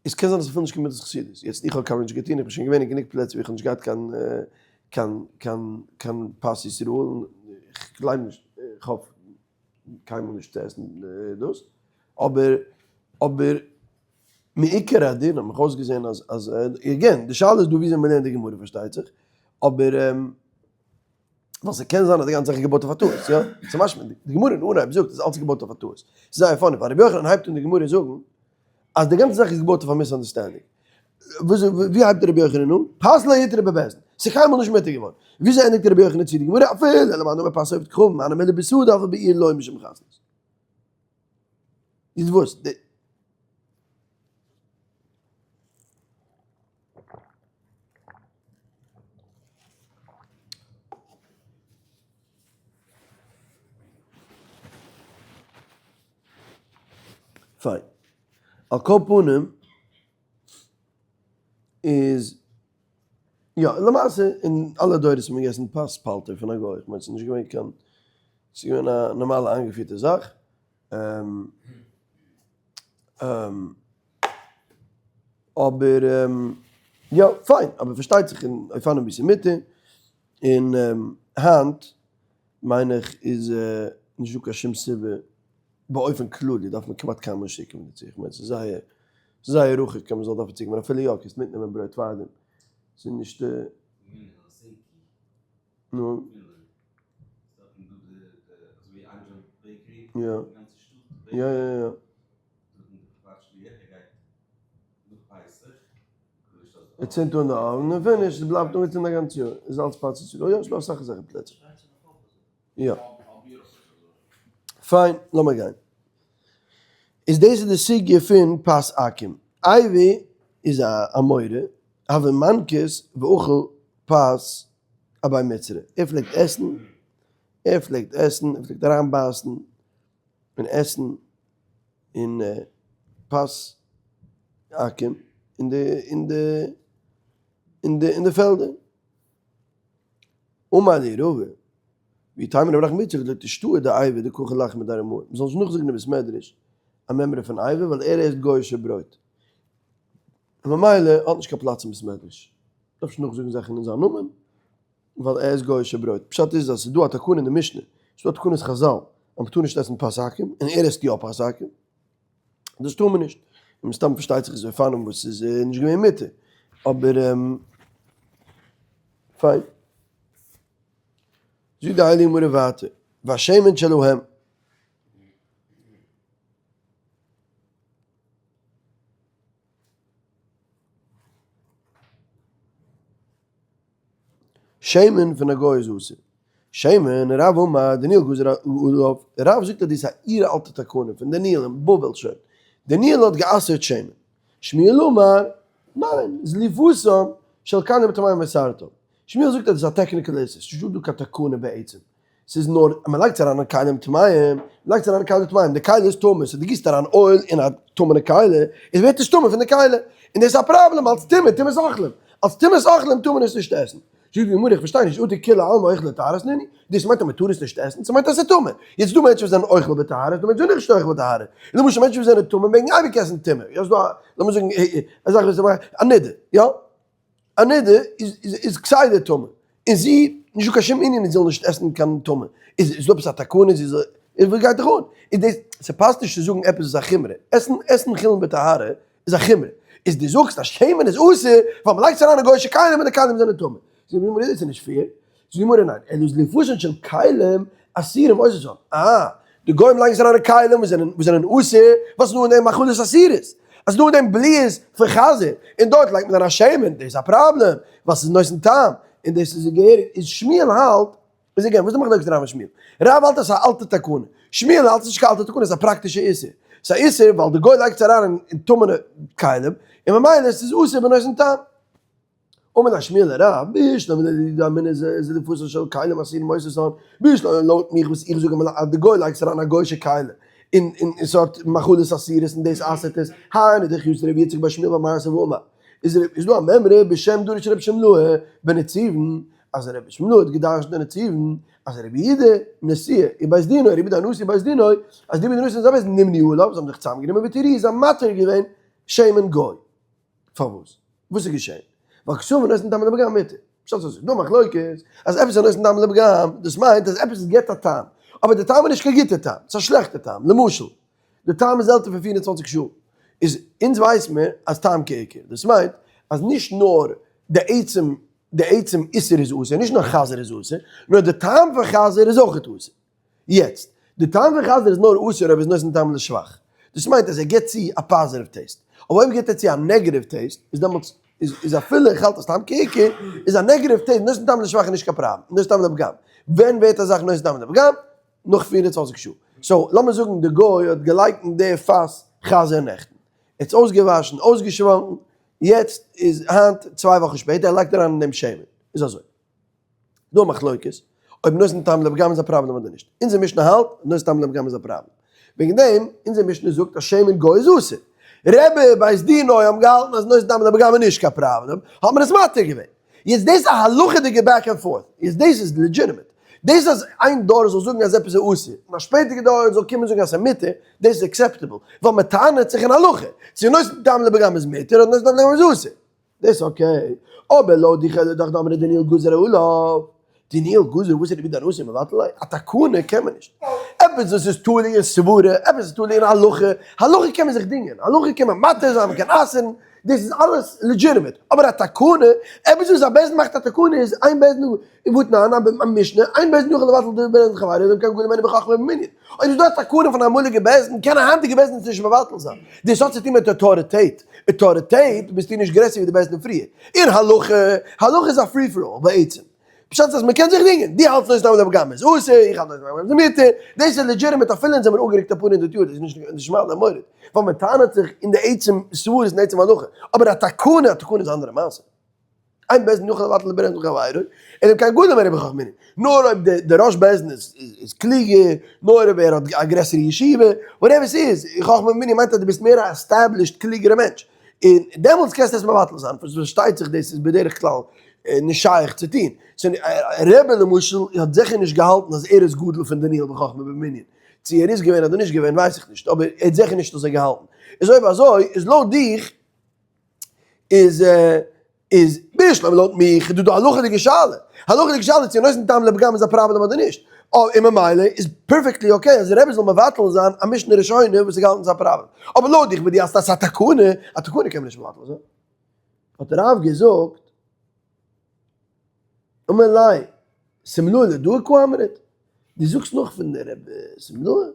עס קען זיין אז אפילו נישט קיין מידת חסידות, יעצט איך האב קיינמאל נישט געטון, איך בין שוין געווען אין גענוג פלעצער ווי איך האב נישט געהאט קיין קיין קיין קיין פת ישראל, און איך גלייב נישט, איך האף קיינמאל נישט צו עסן דאס, אבער אבער מעיקר הדין האט מיך אויסגעזען אז אז again די שאלה איז דא וויאזוי מען לערנט די גמרא פארשטייט זיך, אבער ווייל ס'קען זיין אז די גאנצע זאך איז געבויט אויף א טעות, יא? ס'איז משמע, די גמרא אין אנהייב זאגט אז אלץ איז געבויט אויף א טעות. ס'איז זייער funny, ווייל רבי יוחנן הייבט אן די גמרא זאגן אז די גאנצע זאך איז געבויט אויף א misunderstanding. ווי הייבט רבי יוחנן אן? פת לא הותרה בבית דין. ס'איז קיינמאל נישט מותר געווארן. וויאזוי ענדיגט רבי יוחנן צו די גמרא? אפילו למאן דאמר פת עובד כוכבים, הני מילי בשדה אבל בעיר לא משום חתנות. איז וואס? פיין. על כל פנים איז יא למעשה אין אלע דורות האט מען געגעסן פת פלטר פון א גוי, כ'מיין ס'איז נישט געווען קיין, ס'איז געווען א נארמאלע איינגעפירטע זאך. אבער יא פיין, אבער פארשטייט זיך אין אופנים ווי ס'איז מותר, און היינט מיין איך איז נישט דא קיין שום סיבה באופן כללי דארף מען כמעט קיינמאל נישט צוקומען דערצו, איך מיין ס'איז זייער זייער רחוק אז מ'זאל דארפן צוקומען, אפילו יא קענסט מיטנעמען ברויט פארדעם, ס'איז נישט. נו. יא. יא יא יא. ער צינדט אן די oven און finish, עס בלייבט אנגעצינדן א גאנץ יאר, איז אלץ פת ישראל, יא ס'דא אסאך אזעלכע פלעצער. יא. פיין, לאמיר גיין. איז דאס איז די סוגיא פון פת עכו"ם. אייבי איז א אמורא, הוה מנקיס ואכיל פת אבי מצרא. ער פלעגט עסן, ער פלעגט עסן, ער פלעגט אריינבייסן און עסן אין פת עכו"ם אין די אין די אין די אין די פעלדער. אמר לי רבא, ואיתימא רב נחמן בר יצחק לא תשתעי דאייבא דקאכיל לחמא דארמאי, מ'זאל נישט נאכזאגן אין בית מדרש א מימרא פון אייבא ווייל ער עסט גוי'אישע ברויט, און ממילא האט נישט קיין פלאץ אין בית מדרש, מ'דארף נישט נאכזאגן זאכן אין זיין נאמען ווייל ער עסט גוי'אישע ברויט, פשט איז אז ס'איז דא א תקנה אין די משנה, ס'איז דא תקנות חזל אז מ'טאר נישט עסן פת עכו"ם, און ער עסט יא פת עכו"ם. דאס טאר מען נישט, און מסתם פארשטייט זיך איז אופנים וואס איז נישט געווען מותר, אבער פיין. זאגט די הייליגע גמרא ווייטער, והשמן שלהם. שמן פון א גוי איז אסור. שמן, רב אמר, דניאל גזר עליו, רב זאגט אז דאס איז א אור אלטע תקנה פון דניאל אין בבל שוין, דניאל האט גע'אסר'ט שמן. שמואל אמר, ניין, זליפתם של כלים טמאים אסרתם. שמואל זאגט אז דאס איז א technical איסור, ס'איז נישטא דא קיין תקנה בעצם. ס'איז נאר אז מ'לייגט עס אריין אין כלים טמאים, מ'לייגט עס אריין אין כלים טמאים, די כלי איז טמא, so דו גיסט אריין oil אין א טמא'נע כלי, איז ווערט עס טמא פון די כלי, און דאס איז א פראבלעם אלס טומאה, טומאת אוכלים, אלס טומאת אוכלים טאר מען עס נישט עסן. זאגט די גמרא, איך פארשטיי נישט, אטו כולי עלמא אוכלי טהרות נינהו, דאס מיינט אז מ'טאר עס נישט עסן? ס'מיינט אז ס'איז טמא. יעצט דא מענטשן וואס זענען אוכל בטהרה, דא מענטשן וואס זענען נישט אוכל בטהרה, און למשל מענטשן וואס זענען טמא מעגן אייביג עסן טומאה, יא ס'דא א, לאמיר זאגן א זאך וואס א נידה, יא? א נידה איז כסדר טמא, און זי, נישטא קיין שום ענין זי זאל נישט עסן קיין טמא, איז איז דא עפעס א תקנה זי זאל, איז וואס גייט דיך אן? איז דאס, ס'פאסט נישט צו זאגן עפעס איז א חומרא, עסן עסן חולין בטהרה איז א חומרא, איז דו זאגסט אז שמן איז אסור ווייל מ'לייגט עס אריין אין גוי'אישע כלים און די כלים זענען טמא, זאגט די גמרא דאס איז נישט fair, זאגט די גמרא ניין, אלא זליפתן של כלים אסורים אוסרתן, אה, די גוים לייגן עס אריין אין כלים וואס זענען וואס זענען אסור, וואס איז דא אין דעם מאכלות אסורות? אז ס'איז דא אין דעם בליעות פון חזיר, און דארט לייגט מען אריין שמן, דאס איז א פראבלעם, ווייל ס'איז נותן טעם, און דאס איז געהעריג, איז שמואל האלט, איז again, וואס איז די מחלוקת רב און שמואל? רב האלט אז ס'איז א אלטע תקנה, שמואל האלט ס'איז נישט קיין אלטע תקנה, ס'איז א פראקטישע איסור, ס'איז א איסור ווייל די גוי לייגט עס אריין אין טמא'נע כלים, און ממילא ס'איז אסור בנותן טעם. אמר ליה שמואל לרב, בשלמא לדידי דאמינא זליפתן של כלים אסורין אוסרתן, בשלמא לויט מיך וואס איך זאג אז די גוי לייגט אריין א גוישע כלי און און ס'האט מאכלות אסורות און דאס אסר'ט עס, היינו דכי אתא רבי יצחק בר שמואל בר מרתא ואמר, איז איז דא א מימרא בשם דרש רבי שמלאי בנציבין אז רבי שמלאי האט געדרש'נט אין נציבין אז רבי יהודה נשיאה ובית דינו רבי יהודה הנשיא ובית דינו אז די רבי יהודה הנשיא און זיין בית דין נמנו עליו זיי האבן זיך צוזאמגענומען והתירוהו זיי האבן מתיר געווען שמן גוי. פארוואס? וואס איז געשען? ווייל קסבר נותן טעם לפגם מותר. פשט איז דא מחלוקת אז עפעס איז נותן טעם לפגם, דאס מיינט אז עפעס גיבט א טעם, אבער די טעם איז נישט קיין גוטע טעם, ס'איז א שלעכטע טעם, למשל, די טעם איז עלטער פון 24 שעה, איז אונז ווייס מיר אז טעם כעיקר, דאס מיינט אז נישט נאר די עצם די עצם איסור איז אסור, נישט נאר חזיר איז אסור, נאר די טעם פון חזיר איז אויכעט אסור. יעצט, די טעם פון חזיר איז נאר אסור אויב איז נותן טעם לשבח. דאס מיינט אז ער גיבט צו א positive taste. אבער אויב גיבט ער צו א negative taste, איז דעמאלטס איז איז אפילו איך האלט אז טעם כעיקר, איז א negative taste נותן טעם לשבח איז נישט קיין פראבלעם, נותן טעם לפגם. ווען ווערט א זאך נותן טעם לפגם? נאך 24 שעה. so, לאמיר זאגן די גוי האט געלייגט אין די פאס חזיר נעכטן. ער האט עס אויסגעוואשן, אויסגעשוואנקן, יעצט איז היינט צוויי וואכן שפעטער, ער לייגט אריין אין דעם שמן. איז אזוי. דא א מחלוקת אויב נותן טעם לפגם איז א פראבלעם אדער נישט. אונזער משנה האלט נותן טעם לפגם איז א פראבלעם. וועגן דעם, אונזער משנה זאגט אז שמן גוי איז אסור. רבי בית דינו האבן געהאלטן אז נותן טעם לפגם איז נישט קיין פראבלעם, האט מען עס מתיר געווען. יעצט דאס איז א הלכה'דיגע back and forth. יעצט דאס איז legitimate. דאס אז איין דור זאל זאגן אז עפעס איז אסור, און א שפעטערדיגע דור זאל קומען זאגן אז ס'איז מותר, דאס איז acceptable. ווייל מען טענה'ט זיך אין הלכה. צו נותן טעם לפגם איז מותר אדער נותן טעם לפגם איז אסור. דאס okay, אבער לויט די חלק דאך דאמרי דניאל גזר עליו, דניאל גזר וואס איז רבי דנוסי מבטל עליו? א תקנה קען מען נישט, עפעס וואס איז תלוי אין סברה, עפעס איז תלוי אין הלכה, הלכה קען מען זיך דינגען, הלכה קען מען מתיר זיין, מען קען אסר'ן, דאס איז אלעס legitimate, אבער א תקנה, עפעס וואס א בית דין מאכט א תקנה איז אין בית דין והתנן א משנה, אין בית דין יכול לבטל דבר בית דין חברו, אלא אם כן גדול ממנו בחכמה ובמנין. אויב איז דא א תקנה פון אמאליגע בית דין, קען א היינטיגע בית דין עס נישט מבטל זיין. דאס האט צו טון מיט אויטאריטעט. אויטאריטעט ביסטו נישט גרעסער ווי די בית דין פריער. אין הלכה, הלכה איז א free for all בעצם. פשט איז אז מען קען זיך דינגען. דו האלטסט נותן טעם לפגם איז אסור, איך האלט נותן טעם לפגם איז מותר. דאס איז legitimate אפילו אונז זעמיר אפגערוקט אפאר הונדערט יאר, דאס איז נישט נישט מעלה מוריד. ווייל מען טענה'ט זיך אין די עצם סברות און עצם הלכה. אבער א תקנה, א תקנה איז א אנדערע מעשה. אין בית דין יכול לבטל דבר בית דין חברו, אלא אם כן גדול ממנו בחכמה ובמנין. נאר אויב די ראש בית דין איז קלוגער, נאר אויב ער האט א גרעסערע ישיבה, whatever ס'איז, חכמה ובמנין מיינט אז דו ביסט מער א established קלוגערע מענטש, און דעמאלטס קענסטו עס מבטל זיין, פארשטייט זיך דאס איז בדרך כלל. נישט שייך צו טון. סאו רבי למשל האט זיכער נישט געהאלטן אז ער איז גדול פון דניאל בחכמה ובמנין. צו ער איז געווען אדער נישט געווען ווייס איך נישט, אבער ער האט זיכער נישט אזוי געהאלטן. איז אויב אזוי איז לויט דיך איז איז בשלמא לויט מיך איז דא די הלכה'דיגע שאלה. הלכה'דיגע שאלה צו נותן טעם לפגם איז א פראבלעם אדער נישט. און ממילא איז perfectly okay אז די רבי זאל מבטל זיין א משנה ראשונה וואס איז געהאלטן ס'איז א פראבלעם. אבער לויט דיך וואס דו האסט אז ס'איז א תקנה, א תקנה קען מען נישט מבטל זיין. האט רב געזאגט, אמר ליה, שמלאי לדא קאמרת, דו זאגסט נאך פון די רבי שמלאי?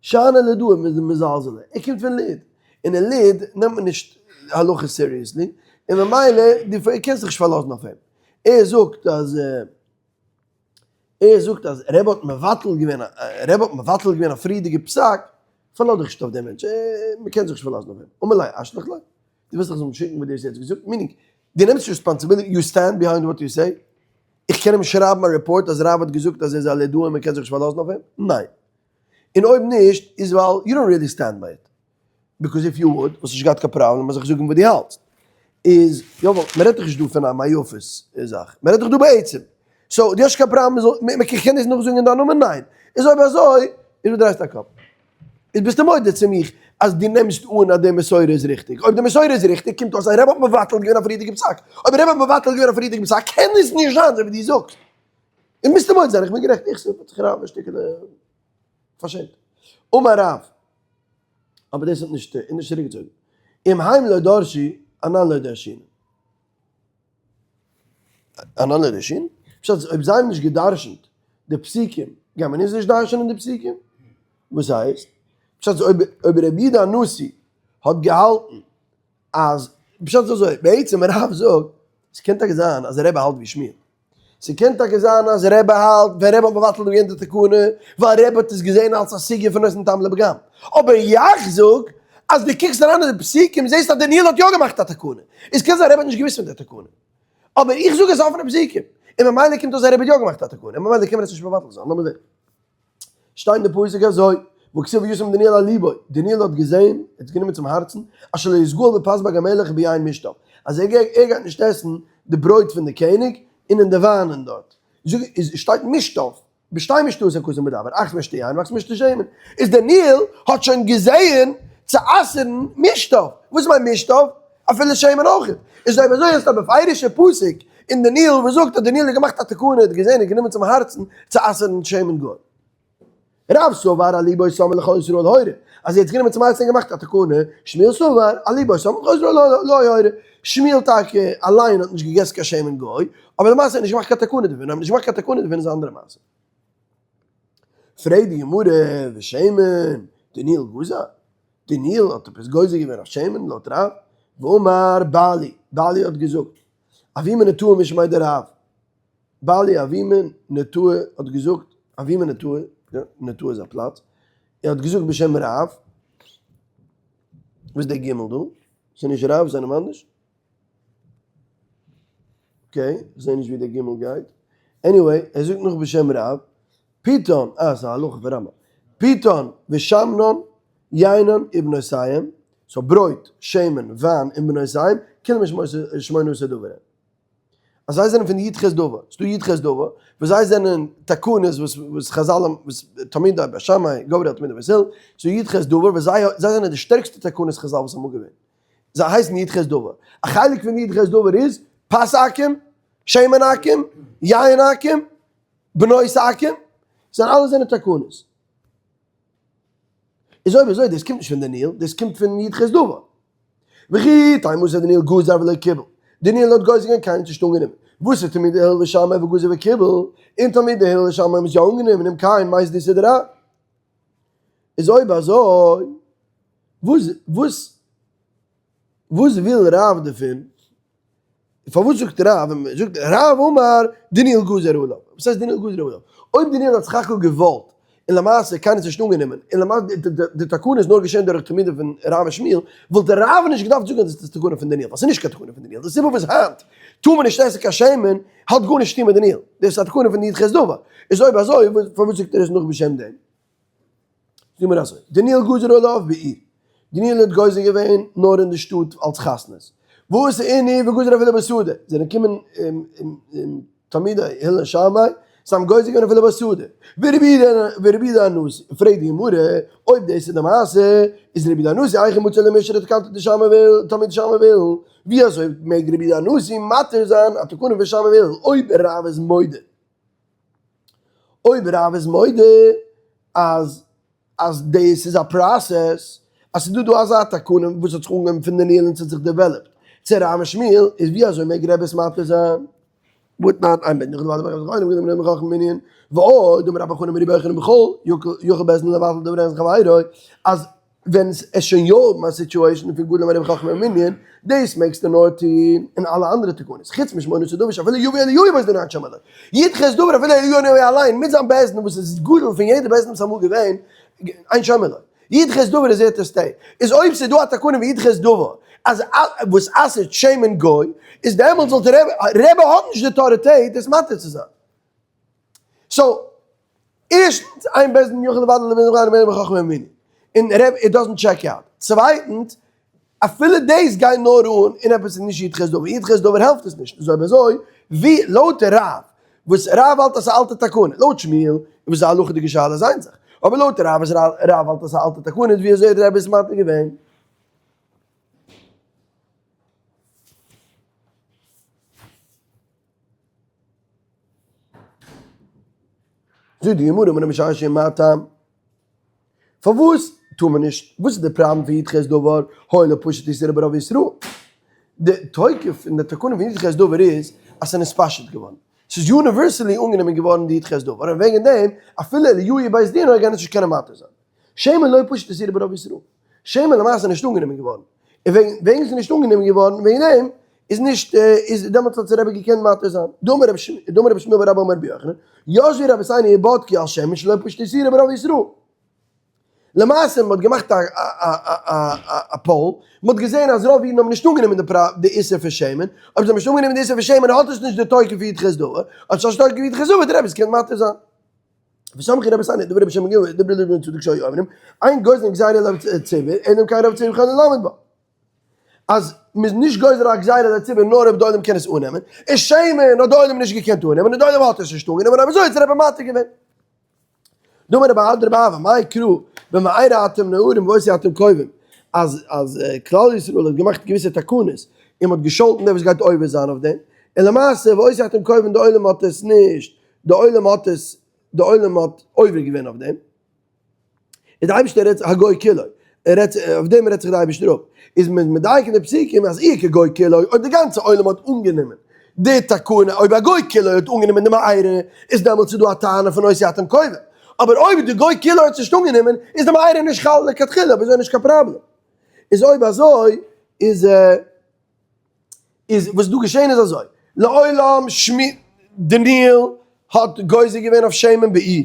שאני לדא מזלזלא, ער קומט פון לוד, און אין לוד נעמט מען נישט הלכה seriously, און ממילא דו קענסט זיך נישט פארלאזן אויף אים. ער זאגט אז ער זאגט אז רבי האט מבטל געווען רבי האט מבטל געווען א פריערדיגע פסק, פארלאז דיך נישט אויף דעם מענטש, מען קען זיך נישט פארלאזן אויף אים. אמר ליה אשלח ליה, דו ווילסט איך זאל אים שיקן וואס דו האסט יעצט געזאגט? meaning, דו נעמסט responsibility, you stand behind what you say? איך קען אים שרייבן א report אז רב האט געזאגט אז ער איז א לדא און מען קען זיך נישט פארלאזן אויף אים? ניין. און אויב נישט איז ווייל you don't really stand by it. because if you would וואלסט נישט געהאט קיין פראבלעם אז איך זאג אים וואס דו האלטסט. איז יא ווייל מען רעדט דאך נישט דא פון א מה יפית זאך. מען רעדט דאך דא בעצם. so דו האסט נישט קיין פראבלעם מען זאל, איך קען דאס נאכזאגן אין דיין נאמען? ניין. איז אויב אזוי איז וואס דרייסטו א קאפ? איז ביסטו מודה צו מיך אז דו נעמסט אן אז די מסורה איז ריכטיג? אויב די מסורה איז ריכטיג קומט אויס אז רבי האט מבטל געווען א פריערדיגע פסק. אויב רבי האט מבטל געווען א פריערדיגע פסק קען עס נישט זיין אזוי ווי דו זאגסט. און ביסטו מודה זיין איך בין גערעכט איך האט זיך רב א שטיקעלע פארשעמט. אמר רב. אבער דאס האט נישט איז נישט צוריקגעצויגן. אם הם לא דרשו אנן לא דרשינן. אנן לא דרשינן? פשט איז אויב זיי האבן נישט גע'דרש'נט די פסוקים גייען מיר אונז נישט דרש'נען די פסוקים? וואס הייסט? פשט איז אויב אויב רבי יהודה הנשיא האט געהאלטן אז פשט איז אזוי בעצם רב זאגט ס'קען טאקע זיין אז רבי האלט ווי שמואל ס'קען טאקע זיין אז רבי האלט ווען רבי האט מבטל געווען די תקנה ווייל רבי האט עס געזען אלס א סוגיא פון נותן טעם לפגם אבער יאך זאג אז דו קוקסט אריין אין די פסוקים זעסט אז דניאל האט יא געמאכט א תקנה איז קען זיין רבי האט נישט געוואוסט פון די תקנה אבער איך זאג עס אפענע פסוקים און ממילא קומט אויס אז רבי האט יא געמאכט א תקנה און ממילא קען מען עס נישט מבטל זיין לאמיר זען. שטייט אין די פסוק אזוי, וכתיב וישם דניאל על ליבו, דניאל האט געזען, ער האט עס גענומען צום הארצן, אשר לא יתגאל בפת בג המלך וביין משתיו, אז ער גייט נישט עסן די ברויט פון די קעניג און אין די וויינען דארט, זאג איז שטייט משתיו, בשתי משתאות הכתוב מדבר, אחת משתה יין ואחת משתה שמן, איז דניאל האט שוין געזען צו אסר'ן משתיו, וואס מיינט משתיו? אפילו שמן אויך. איז אויב אזוי האסטו א בפירוש'ע פסוק אין דניאל וואס זאגט אז דניאל האט געמאכט א תקנה, האט געזען און גענומען צום הארצן צו אסר'ן שמן גוי. רב סבר על ליבו שם ולכל ישראל הורה, אז ער האט עס גענומען צום הארצן און געמאכט א תקנה, שמואל סבר על ליבו שם ולכל ישראל לא הורה, שמואל טאקע אליין האט נישט געגעסן קיין שמן גוי, אבער למעשה האט ער נישט געמאכט קיין תקנה דערפון, אויב נישט געמאכט קיין תקנה דערפון איז א אנדערע מעשה. פרעגט די גמרא, ושמן, דניאל גזר? דניאל האט עפעס גוזר געווען אויף שמן לויט רב, ואמר באלי, באלי האט געזאגט, אבימי נטעה משמיה דרב, באלי אבימי נטעה האט געזאגט, אבימי נטעה, יא, נטעה איז א פלאץ, ער האט געזאגט בשם רב, וואס איז דער גימל דא? ס'איז נישט רב, ס'איז איינעם אנדערש? okay, איך זעה נישט ווי דער גימל גייט. anyway, ער זאגט נאך בשם רב, פיתן, אה, ס'איז א הלכה פון רמב"ם. פיתן ושמנן, יינן ובנותיהם, so ברויט, שמן, וויין און בנותיהם, כולם משמונה עשר דבר הם. אז זיי זענען פון די י"ח דבר, ס'דא י"ח דבר, וואס זיי זענען תקנות וואס וואס חז"ל האבן, וואס תלמידי בית שמאי, גברו על תלמידי בית הלל, ס'דא י"ח דבר וואס זיי זיי זענען די שטערקסטע תקנות חז"ל וואס אמאל געווען. זיי הייסן י"ח דבר. א חלק פון י"ח דבר איז, פת עכו"ם, שמן עכו"ם, יין עכו"ם, בנות עכו"ם, זיי אלע זענען תקנות. איז אויב אזוי דאס קומט נישט פון דניאל, דאס קומט פון י"ח דבר. וכי תימא אז דניאל גזר ולא קיבל, דניאל האט גוזר געווען קיינער האט נישט אנגענומען, וואס איז תלמידי הלל ושמאי וגזר וקיבל, און תלמידי הלל ושמאי האבן עס יא אנגענומען אם כן מאי סתירא דרב. איז אויב אזוי וואס וואס וואס וויל רב דערפון? פארוואס זאגט רב, ווען מען זאגט רב אמר דניאל גזר עליו, וואס הייסט דניאל גזר עליו? אויב דניאל האט סך הכל געוואלט, און למעשה קיינער האט עס נישט אנגענומען, און למעשה די תקנה איז נאר געשען דורך תלמידים פון רב ושמואל, וואלט דער רב נישט געדארפט זאגן אז דאס איז די תקנה פון דניאל, ווייל ס'איז נישט קיין תקנה פון דניאל, די סיבה וואס היינט טאר מען נישט עסן קיין שמן האט גארנישט צו טון מיט דניאל, דאס איז א תקנה פון י"ח דבר, איז אויב אזוי פארוואס זאגט ער עס נאך בשם דעם? זאג מיר אזוי, דניאל גזר עליו בעיר, דניאל האט גוזר געווען נאר אין די שטאט אלס חתנות, ואתו אינהו וגזרו אפילו בשדה, זענען געקומען תלמידי הלל שמאי, זיי האבן גוזר געווען אפילו בשדה. ורבי יהודה הנשיא, פרעגט די גמרא, אויב דאס איז די מעשה, איז רבי יהודה הנשיא היכי מצי למישרי תקנתא דשמאי והלל, תלמידי שמאי והלל, ווי אזוי מעג רבי יהודה הנשיא מתיר זיין א תקנה פון שמאי והלל, אויב רב איז מודה, אויב רב איז מודה אז אז דאס איז א process, אז ס'איז דא דא אזא תקנה וואס האט זיך אנגעהויבן פון דניאל און ס'האט זיך developed צו רב און שמואל, איז ווי אזוי מעג רבי עס מתיר זיין? והתנן, אין בית דין יכול לבטל דברי חכמים וגדולים חכמים מנין, ועוד אמר רבי חנן ברבי יוחנן בכל יכול בית דין לבטל דברי חברו, אז ווען עס איז שוין יא האבן א situation פון גדולים מרובים חכמים מנין, דאס מעגסטו נאר טון אין אלע אנדערע תקנות, חוץ משמונה עשר דבר שאפילו יביא אליהו בית דין אין שומע לו. י"ח דבר אפילו אליהו הנביא אליין מיט זיין בית דין וואס איז גדול פון יעדע בית דין וואס איז אמאל געווען, אין שומע לו. י"ח דבר איז here to stay. איז אויב ס'איז דא א תקנה ווי י"ח דבר אז וואס אסר'ט שמן גוי, איז דעמאלטס זאל דער רבי, רבי האט נישט די אויטאריטעט עס מתיר צו זיין. so, ערשטנס, אין בית דין יכול לבטל דברי חכמים מרובים חכמים ממנו. און רבי, it doesn't check out. צווייטנס, אפילו דאס גייט נאר אן אין עפעס איז נישט י"ח דבר, י"ח דבר העלפט עס נישט, איז אויב אזוי ווי לויט רב וואס רב האלט אז ס'איז א אלטע תקנה, לויט שמואל וואס איז א הלכה'דיגע שאלה איז איין זאך, אבער לויט רב וואס רב האלט אז ס'איז א אלטע תקנה איז ווי אזוי האט רבי עס מתיר געווען? זאגט די גמרא אמר רב משרשיא מה טעם? פארוואס טאר מען נישט? וואס איז די פראבלעם פון י"ח דבר הואיל ופשט איסורא ברוב ישראל? די תוקף און די תקנה פון י"ח דבר איז אז ס'איז נתפשט געווארן, ס'איז universally אנגענומען געווארן די י"ח דבר און וועגן דעם אפילו אליהו בית דין גייען עס נישט קענען מתיר זיין. שמן לא פשט איסורא ברוב ישראל. שמן למעשה איז נישט אנגענומען געווארן, און וועגן וועגן ס'איז נישט אנגענומען געווארן וועגן דעם איז נישט איז דעמאלטס האט רבי געקענט מתיר זיין. דאמר רבי שמואל דאמר רבי שמואל בר אבא אמר רבי יוחנן, ישבו רבותינו ובדקו על שמן שלא פשט איסורא ברוב ישראל. למעשה מען האט געמאכט א א א א א poll, מען האט געזען אז רוב אידן האבן נישט אנגענומען די פרא די איסור פון שמן, אויב זיי האבן נישט אנגענומען די איסור פון שמן האט עס נישט די תוקף פון י"ח דבר, אויב ס'האט נישט תוקף פון י"ח דבר האט רבי עס געקענט מתיר זיין. וסמכו רבותינו דברי רבי שמעון גמליאל דברי רבי צדוק שהיו אומרים, אין גוזרין גזירה על הציבור, אלא אם כן רוב הציבור יכולין לעמוד בה. אז מ'איז נישט גוזר א גזירה על הציבור נאר אויב די עולם קען עס אננעמען, און שמן האט די עולם נישט געקענט אננעמען און די עולם האט עס נישט אנגענומען אויב אזוי האט רבי מתיר געווען. דאמר רבי אדא רבי אבא, מאי קרא במארה אתם נוערים ואותי אתם קובעים, אז אז כלל ישראל האט געמאכט געוויסע תקנות און מ'האט געשאלטן דער וואס גייט עובר זיין אויף דעם, און למעשה ואותי אתם קובעים די עולם האט עס נישט די עולם האט עס, די עולם האט עובר געווען אויף דעם, איז די אייבערשטער רעדט הגוי כולו, ער רעדט, אויף דעם רעדט זיך די אייבערשטער אפ, איז מען מדייק אין די פסוקים אז אי כגוי כולו, אויב די גאנצע עולם האט אנגענומען די תקנה, אויב א גוי כולו האט אנגענומען די מאירה, איז דעמאלטס איז דא א טענה פון אותי אתם קובעים, אבער אויב די גוי כולו האט עס נישט אנגענומען, איז די מאירה נישט חל לכתחילה, אויב אזוי נישט קיין פראבלעם. איז אויב אזוי איז. איז וואס דא געשען איז אזוי, לעולם שמי דניאל האט גוזר געווען אויף שמן בעיר,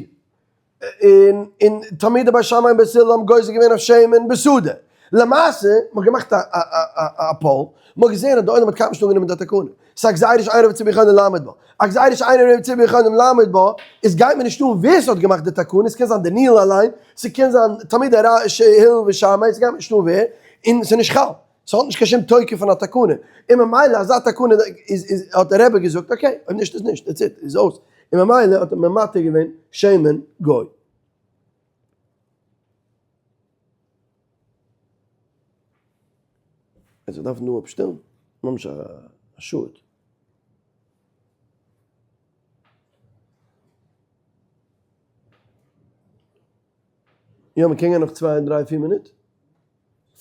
און און תלמידי בית שמאי און בית הלל האבן גוזר געווען אויף שמן בשדה, למעשה מען האט געמאכט א א א poll, מען האט געזען אז די עולם האט קיינמאל נישט אנגענומען די תקנה, ס'איז א גזירה שאין רוב הציבור יכולים לעמוד בה, א גזירה שאין רוב הציבור יכולים לעמוד בה, איז גייט מיר נישט אן ווער ס'האט געמאכט די תקנה, ס'קען זיין דניאל אליין, ס'קען זיין תלמידי ר' הלל ושמאי, ס'גייט מיר נישט אן ווער, און ס'איז נישט חל. ס'האט נישט קיין שום תוקף פון א תקנה, און ממילא אזא תקנה איז איז האט דער רבי געזאגט okay, אויב נישט איז נישט, that's it, איז אויס, און ממילא האט ער ממתיר געווען שמן גוי. איך דארף נאר אפשטעלן, ממש א שאד. יא, מ'קען גיין נאך צוויי דריי פיר מינוט.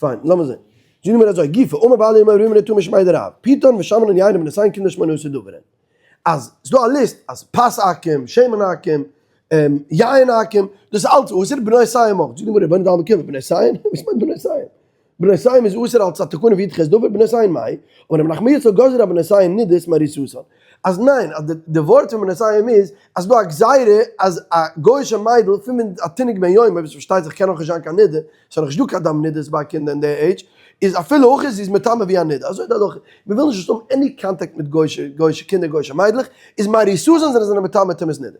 פיין, לאמיר זען. זאגן מיר אזוי, גופא, אמר בעלי אמר רבי נתן משמיה דרב, פיתן ושמנן יין ובנותיהן כולן שמונה עשר דבר הן. אז ס'דא א ליסט אז פת עכו"ם, שמן עכו"ם, יין עכו"ם, דאס איז אלץ אסור, בנותיהם אויך. זאגט די גמרא, רבונו דעלמא כולא, בנותיהן? וואס מיינט בנותיהן? בנותיהם איז אסור אלץ א תקנה ווי י"ח דבר, בנותיהן מאי? אמר רב נחמן יצחק גזרו בנותיהן נידות מעריסותן. אז ניין, אז די ווארט פון בנותיהם איז אז ס'דא א גזירה אז א גוי'אישע מיידל פון ווען א תינוק בן יומו וואס פארשטייט זיך קען נאכנישט זיין קיין נידה, ס'איז נאכנישט דא קיין דם נידות ביי א קינד אין די עידזש, איז אפילו אויך איז זי איז מטמא ווי א נידה, אזוי איז די הלכה, מ'וויל נישט זאלסט האבן any contact מיט גוי'שע גוי'שע קינדער גוי'שע מיידלעך, איז מעריסותן זענען זענען מטמא טומאת נידה.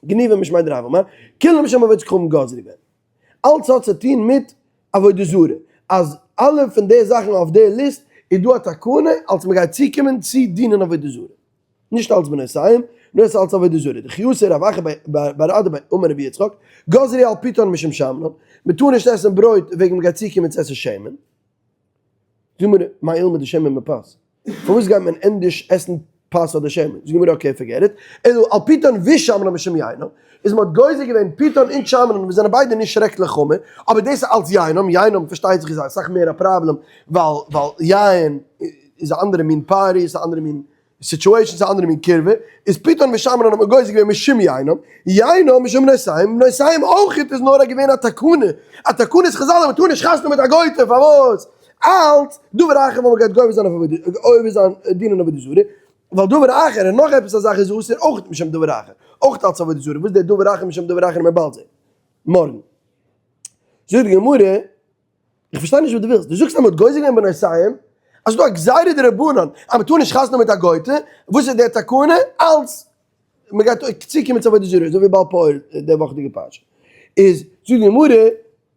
גניבא משמיה דרב אמר, כולן משום עבודת כוכבים גזרו בהן. אלץ האט צו טון מיט עבודה זרה, אז אלע פון די זאכן אויף די ליסט איז דא א תקנה אלס מ'גייט צוקומען צו דינען עבודה זרה. נישט אלס בנותיהם, נאר עס אלס עבודה זרה. דכי אתא רב אחא בר אדא אמר רבי יצחק, גזרו על פיתן משום שמנן, מ'טאר נישט עסן ברויט וועגן מ'גייט צוקומען צו עסן שמן. זאגט די גמרא, מאי אולמיה דשמן בפת? פארוואס גייט מען ענדערש עסן פת אדער שמן? זאגט די גמרא okay forget it, אלא על פיתן ושמנן משום יינם, איז מ'האט גוזר געווען פיתן און שמנן וואס זענען ביידע נישט שרעקליך חמור, אבער דאס איז אלס יינם, יינם פארשטייט זיך איז אסאך מער א פראבלעם ווייל ווייל יין איז א אנדערע מין party, ס'איז א אנדערע מין situation, ס'איז א אנדערע מין קירבה, איז פיתן ושמנן האט מען גוזר געווען משום יינם, יינם משום בנותיהם, בנותיהם אויכעט איז נאר א געווען א תקנה, א תקנת חזל אז מ'טאר נישט חתונה מיט א גוי'טע, פארוואס? אלץ דבר אחר ווייל מ'גייט גובר זיין אויף עובר זיין דינען עבודה זרה, ווייל דבר אחר און נאך עפעס א זאך איז אסור אויך משום דבר אחר, אויך אלץ עבודה זרה, וואס איז דער דבר אחר משום דבר אחר מ'וועט באלד זען מארגן. זאגט די גמרא, איך פארשטיי נישט וואס דו ווילסט, דו זאגסט אז מ'האט גוזר געווען בנותיהם, אז ס'איז דא א גזירה דרבנן אז מ'טאר נישט חתונה מיט א גוי'טע, וואס איז דער תקנה? אלץ מ'גייט צוקומען צו עבודה זרה, אזוי ווי בעל פעור די וואכעדיגע פרשה, איז זאגט די גמרא,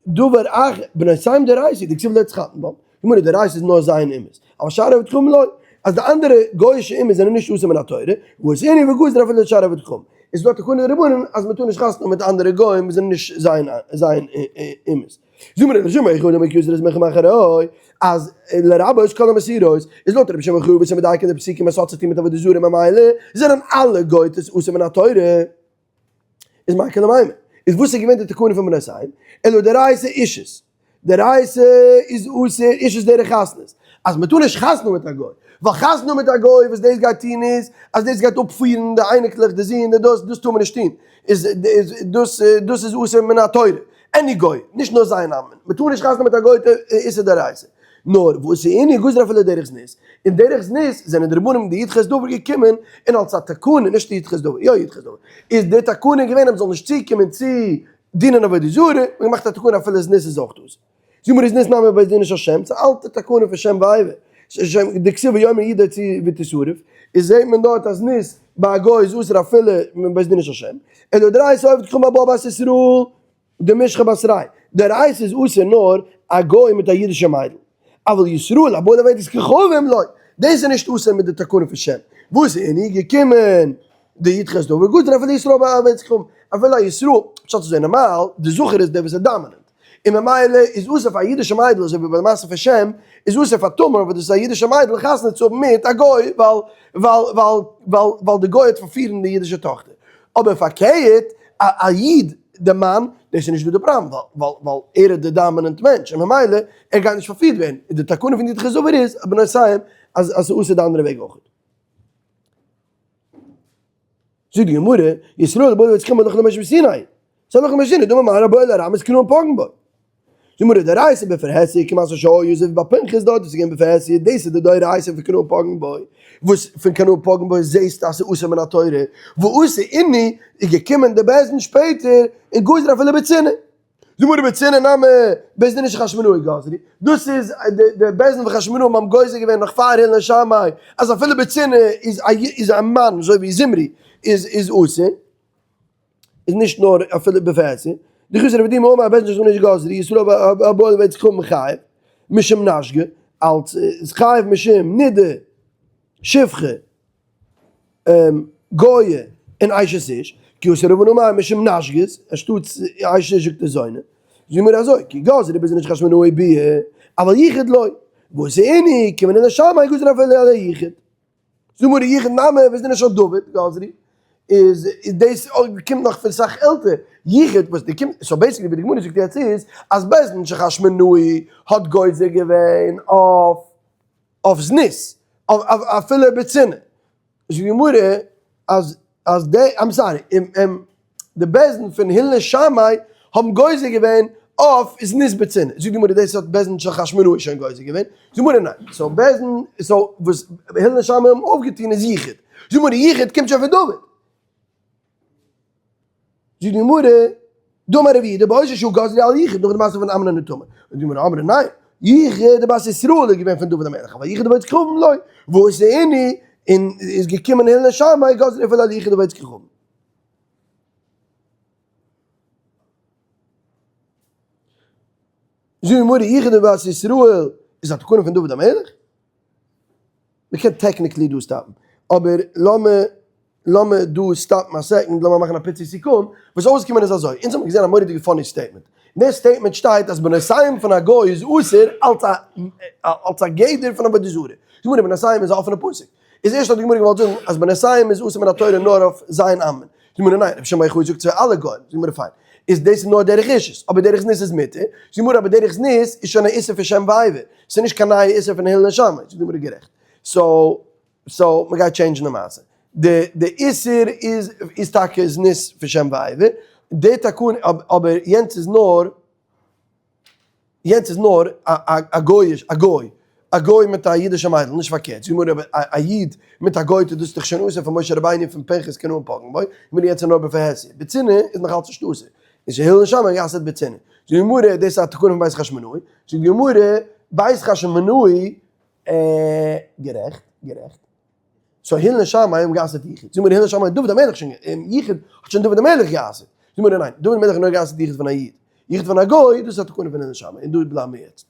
דבר אחר, בנותיהם דאורייתא, דכתיב לא תתחתן בם, גמרא דאורייתא איז נאר ז' אומות, אבל שאר עובדי כוכבים לא, אז די אנדערע גוי'אישע אומות זענען נישט אסור מן התורה, ואתא אינהו וגזרו אפילו לשאר עובדי כוכבים, איז דא א תקנה דרבנן אז מ'טאר נישט חתונה האבן מיט אנדערע גוים וואס זענען נישט ז' אומות. זאג מיר רבי שמעון בר יוחאי דאמר כי יסיר את בנך מאחרי, אז לרבות כל המסירות, איז לויט רבי שמעון בר יוחאי וואס איז מדייק אין די פסוקים אז ס'האט צוטון מיט עבודה זרה ממילא זענען אלע גוי'טעס אסור מן התורה. איז מאי איכא למימר? איז וואס איז געווען די תקנה פון בנותיהם? אלא דאורייתא אישות. דאורייתא איז אסור אישות דרך חתנות. אז מען טאר נישט חתונה מיט א גוי. ווייל חתונה מיט א גוי וואס דאס גייט טון איז אז דאס גייט אפפירן די אייניקלעך די זון די דאס דאס טאר מען נישט טון. איז דאס דאס איז אסור מן התורה. any גוי, נישט נאר זיין נאמען. מען טאר נישט חתונה מיט א גוי איסור דאורייתא. נאר ואתא אינהו גזרו אפילו דרך זנות, און דרך זנות זענען די רבנים די י"ח דבר געקומען און אלס א תקנה, נישט די י"ח דבר, יא י"ח דבר, איז די תקנה געווען אז מ'זאל נישט צוקומען צו דינען עבודה זרה, מ'האט געמאכט א תקנה אפילו זנות איז אויך אסור. זאג מיר איז זנות נמי בית דין של שם, ס'איז א אלטע תקנה פון שם ועבר, דכתיב ויאמר יהודה צו ותשרף, איז זעט מען דארט אז זנות ביי א גוי איז אסור אפילו בית דין של שם, אלא דאורייתא עובד כוכבים הבא בת ישראל. דמשכב בתרייהו, דאורייתא איז אסור נאר א גוי מיט א אידישע מיידל, אבל ישראל הבא לעבודת כוכבים לא, דאס איז נישט אסור מיט די תקנה פון שם, ואתא אינהו געקומען די י"ח דבר גזרו אפילו ישראל הבא לעבודת כוכבים, אפילו א ישראל, פשט אזוי נארמאל, די זכר איז דער וואס איז dominant, און ממילא איז אסור פאר א אידישע מיידל אזוי ווי ביי די מעשה פון שם, איז אסור פאר תמר וואס דאס איז א אידישע מיידל חתונה צו האבן מיט א גוי ווייל ווייל ווייל ווייל ווייל די גוי האט פארפירן די אידישע טאכטער, אבער פארקערט א א איד די מאן, דאס איז נישט דא די פראבלעם, ווייל ווייל ער איז די dominant מענטש, און ממילא ער גייט נישט פארפירט ווערן, און די תקנה פון י"ח דבר איז בנותיהם אז אז ס'איז אסור די אנדערע וועג אויך. זאגט די גמרא, ישראל הבא לעבודת כוכבים הלכה למשה מסיני, ס'איז הלכה למשה מסיני, דאמר מר הבא לרמות קנאים פוגעין בו. זאגט די גמרא, דאורייתא בפרהסיא כמעשה שהיה אזוי ווי ביי פנחס דארט וואס איז געווען בפרהסיא, דאס איז די דאורייתא פון קנאים פוגעין בו, וואס פון קנאים פוגעין בו זעהסטו אז ס'איז אסור מן התורה, ואתא אינהו איז געקומען די בית דין שפעטער און גזר אפילו בצנעה. זאגט די גמרא בצנעה נמי בית דין של חשמונאי גזרו, דאס איז די בית דין פון חשמונאים האבן גוזר געווען נאך פאר הלל און שמאי אז אפילו בצנעה איז א מאן אזוי ווי זמרי איז אסור. איז נישט נאר אפילו בפרהסיא, דכתב רבי דימי אמר בית דין של חשמונאי גזרו ישראל הבא לעבודת כוכבים חייב משום נשגה, אלץ איז חייב משום נידה, שפחה, גויה און אשת איש, כי אתא רבין אמר משום נשגת, אנשטאטס אשת איש זאגט ער זונה, זאגן מיר אזוי, כי גזרו בית דין של חשמונאי ביאה, אבל יחוד לא, ואתא אינהו, קומען הלל ושמאי גזרו אפילו על היחוד. זאג מיר יחוד נמי בית דין של דוד גזרו איז דאס קומט נאך פון סאך עלטער יחוד וואס די קומט so basically ווי די גמרא זאגט יעצט איז אז בית דין של חשמונאי האט גוזר געווען אויף אויף זנות אויף אפילו בצנעה זאגט די גמרא אז אז די, I'm sorry, די בית דין פון הלל און שמאי האבן גוזר געווען אויף זנות בצנעה, זאגט די גמרא דאס האט בית דין של חשמונאי שוין גוזר געווען, זאגט די גמרא ניין, so בית דין, so וואס הלל און שמאי האבן אויפגעטון איז יחוד, זאגט די גמרא יחוד קומט שוין פון דוד. זאגט די גמרא, דאמר רב יהודה באותה שעה גזרו על יחוד נאך די מעשה פון אמנון און תמר, זאגט די גמרא אמרי ניין, יחוד דבת ישראל איז געווען פון דוד המלך, אבל יחוד דעובד כוכבים לא, ואתא אינהו, און איז געקומען הלל און שמאי גזרו אפילו על יחוד דעובד כוכבים. זאגט די גמרא יחוד דבת ישראל איז א תקנה פון דוד המלך? מ'קען technically דא stop ן, אבער לאמיר לאמיר דא stop ן א second, לאמיר מאכן א פיצי סיכום, וואס אויסגעקומען איז אזוי, אונז האבן געזען א מורא'דיגע funny statement, אין די statement שטייט אז בנותיהם פון א גוי איז אסור אלץ א אלץ א גדר פון עבודה זרה, די גמרא בנותיהם איז א אפענע פסוק, איז ערשט האט די גמרא געוואלט זאגן אז בנותיהם איז אסור מן התורה נאר אויף זיין עמין, די גמרא ניין, רבי שמעון בר יוחאי זאגט צו אלע גוים, די גמרא פיין, איז דאס איז נאר דרך אישות, אבער דרך זנות איז מותר, די גמרא אבער דרך זנות איז שוין א איסור פון שם ועבר, ס'איז נישט קיין נייע איסור פון הלל און שמאי, זאגט די גמרא גערעכט, so so מ'גייט change ן די מעשה. די די איסור איז איז טאקע זנות פון שם ועבר, די תקנה אבער יענץ איז נאר יענץ איז נאר א א א גוי'איש א גוי א גוי מיט א אידישע מיידל נישט פארקערט, זאג מיר אבער א איד מיט א גוי'טע דאס איז דאך שוין אסור פון משה רבינו און פון פנחס קנאים פוגעים בו, גמרא יענץ איז נאר בפרהסיא, בצנעה איז נאך אלץ נישט אסור, איז הלל און שמאי גע'אסר'ט בצנעה, זאג גמרא דאס איז א תקנה פון בית חשמונאי, זאגט די גמרא בית חשמונאי אה, גערעכט, גערעכט. so הלל און שמאי האבן גע'אסר'ט יחוד. זאג מיר הלל און שמאי האט דוד המלך שוין יחוד האט שוין דוד המלך גע'אסר'ט. זאג מיר ניין, דוד המלך האט נאר גע'אסר'ט יחוד פון א איד. יחוד פון א גוי, דאס איז א תקנה פון הלל און שמאי. און דא בלייבן מיר יעצט.